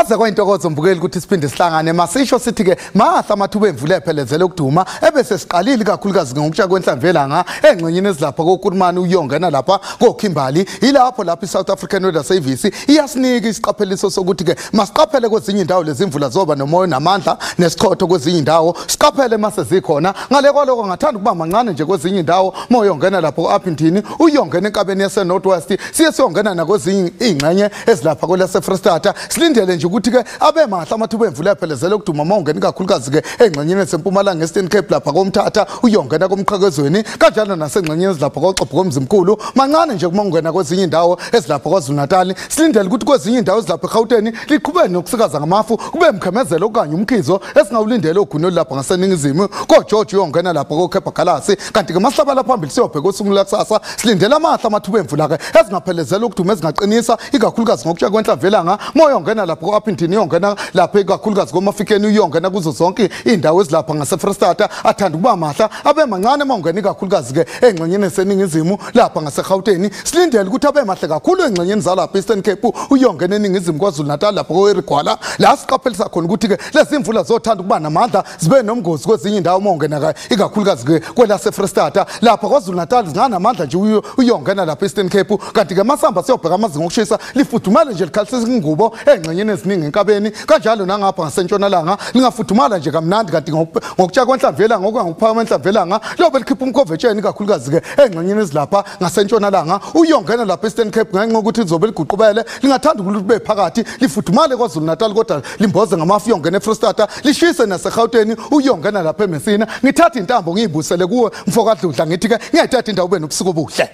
Kwaze kwayintokozo mbukeli ukuthi siphinde sihlangane. Masisho sithi ke mahla amathuba emvula ephelezele ukuduma ebese siqalile kakhulukazi ngokutsha kwenhlamvu elanga engxenyeni ezilapha koKurumani uyongena lapha koKimbali. Ilapho lapho iSouth African Weather Service iyasinika isiqapheliso sokuthi ke masiqaphele kwezinye indawo lezi imvula zoba nomoya namandla nesichotho kwezinye indawo, siqaphele mase zikhona. Ngale kwaloko ngathanda ukuba mancane nje kwezinye indawo moya ongena lapho ko-Upington uyongena enkabeni yase North West, siye siyongena nakwezinye ingxenye ezilapha kwelase Free State. Silindele nje ukuthi ke abe mahla amathuba emvula ephelezele ukuduma mawungena kakhulukazi ke engxenyeni esempumalanga Eastern Cape lapha koMthatha uyongena komqhekezweni, kanjalo nasengxenyeni ezilapha koXobho komzimkhulu. Mancane nje kuma ungena kwezinye indawo ezilapha KwaZulu Natal. Silindele ukuthi kwezinye indawo ezilapha eGauteng liqhubeke nokusikaza ngamafu kube mkhemezelo okanye umkhizo esingawulindele ogwini lapha ngaseningizimu koGeorge uyongena lapha koCape Galasi. Kanti ke masihlabela phambili siyobheka usuku lakusasa, silindele amahla amathuba emvula ke ezingaphelezela ukuduma ezingaqinisa ikakhulukazi ngokutsha kwenhlamvu elanga moya ongena lapha ko-Upington uyongena lapha ikakhulukazi koMafikeni uyongena kuzo zonke indawo ezilapha ngase-Free State. Athanda ukuba mahla abe mancane uma ungena ikakhulukazi ke engxenyeni eseningizimu lapha ngaseGauteng. Silindele ukuthi abe mahle kakhulu engxenyeni zalapha Eastern Cape uyongena eningizimu KwaZulu Natal lapha ko-Erigwala, la siqaphelisa khona ukuthi ke lezi imvula zothanda ukuba namandla zibe nomgozi kwezinye indawo uma ungena ikakhulukazi ke kwelase-Free State lapha KwaZulu Natal zinganamandla nje uyongena lapha Eastern Cape. Kanti ke masihamba siyobheka amazinga okushisa lifudumale nje likhalisa ingubo engxenyeni eziningi enkabeni, kanjalo nangapha ngasentshonalanga lingafudumala nje kamnandi. Kanti ngokutsha kwenhlamvu elanga okungangokuphakama enhlamvu elanga liyobe likhipha umkhovetsheni kakhulukazi ke engxenyeni ezilapha ngasentshonalanga uyongena lapha Eastern Cape ngenxa yokuthi lizobe liguqubele lingathanda ukuthi libe phakathi lifudumale KwaZulu Natal kodwa limboze ngamafu uyongena eFree State lishise naseGauteng uyongena lapha eMessina. Ngithatha intambo ngiyibusele kuwe mfokadludla ngithi ke ngiyayithatha indawo ube nobusuku obuhle.